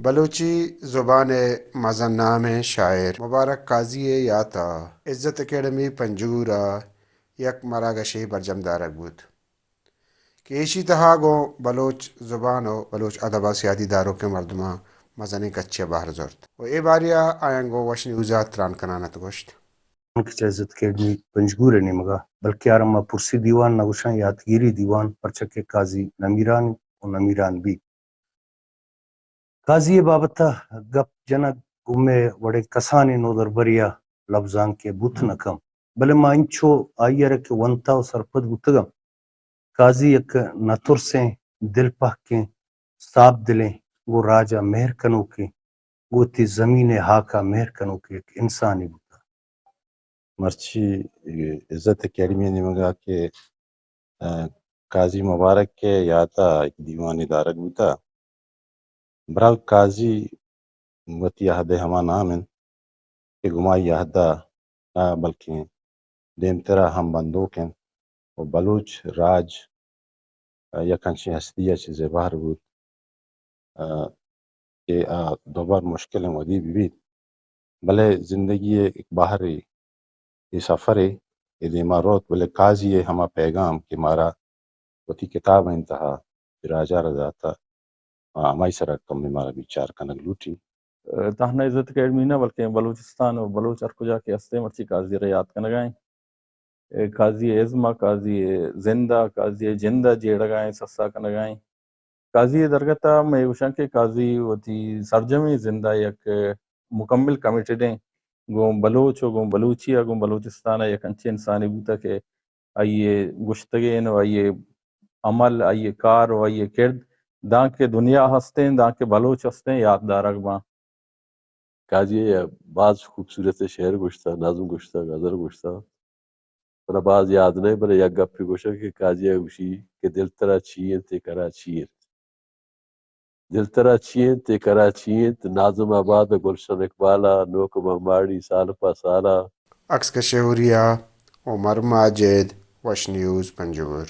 بلوچی زبان ءِ مزن نامیں شاعر مبارک قاضی ءِ یات ءَ عزت اکیڈمی پنجگور ءَ یک مراگشے برجم دارگ بوت کہ ایشی تہا گوں بلوچ زبان ءُ بلوچ ادب ءَ سیادی داروکیں مردماں مزنیں کچے ءَ بہر زرت ءُ اے باری ءَ آیاں گوں وش نیوز ءَ تران کنان ات گوشت۔ کہ چہ عزت اکیڈمی پنجگور ءِ نیمگ ءَ، بلکیں آرا ما پرسی دیوان نہ گوشاں، یاتگیری دیوان، پرچا کہ قاضی نمیران ءُ نمیران بیت۔ قاضی ءِ بابت ءَ گپ جنگ گوں مئے وڑیں کسانیں نودربرے ءَ لبزانک ءَ بوت نہ کنت، بلے ما انچو آئی ءَ را کہ ونتہ ءُ سرپد بوتگاں، قاضی یک نہ ترسیں، دل پہکیں، ساپ دلیں، گوں راج ءَ مہر کنوکیں، گوں وتی زمین ءِ ہاک ءَ مہر کنوکیں یک انسانے بوتگ۔ مرچی عزت اکیڈمی ءِ نیمگ ءَ کہ، ءَ، قاضی مبارک ءِ یات ءَ یک دیوانے دارگ بوتگ۔ برحال قاضی وتی عہد ءِ ہما نام انت کہ گوں ما اے عہد ءَ نہ بلکیں دیمتر ءَ ہم بندوک انت ءُ بلوچ راج ءَ یک انچیں ہستی ءَ چہ زبہر بوت، ءَ، کہ آ دوبر مشکلیں ودی بہ بیت، بلے زندگی ءِ یک بہرے، اے سفرے، اے دیما روت، بلے قاضی ءِ ہما پیغام کہ مارا وتی کتابانی تہا راج ءَ را داتہ، آ، ہمائی سرا کمے مارا بچار کنگ لوٹی۔ ءَ، تہنا عزت اکیڈمی نہ، بلکیں بلوچستان ءُ بلوچ ہر کجا کہ ہستیں، مرچی قاضی ءَ را یات کنگا ایں۔ ءَ، قاضی ءِ ازم ءَ، قاضی ءِ زند ءَ، قاضی ءِ جند ءَ جیڑگا ایں، سسا کنگا ایں۔ قاضی ءِ درگت ءَ مئے گوشاں کہ قاضی وتی سرجمیں زند ءَ یک مکمل کمیٹڈ ایں گوں بلوچ ءُ گوں بلوچی ءَ، گوں بلوچستان ءَ یک انچیں انسانے بوتہ کہ آئی ءِ گوشتگیں ءُ آئی ءِ عمل، آئی ءِ کار ءُ آئی ءِ کرد دانکہ دنیا ہستیں، دانکہ بلوچ ہستیں، یات دارگ باں۔ قاضی ءَ باز خوبصورت شعر گوشتہ، نظم گوشتہ، غزل گوشتہ۔ منا باز یاد نہ، بلے یک گپے گوشاں کہ قاضی ءَ گوشی کہ دل ترا چی انت، اے کرا چی انت؟ دل ترا چی انت، اے کرا چی انت؟ ناظم آباد ءَ گلشن اقبال ءَ، نوک بمباڑی سال پہ سال ءَ۔ عکس کش ءُ ہوریا، عمر ماجد، وش نیوز، پنجگور۔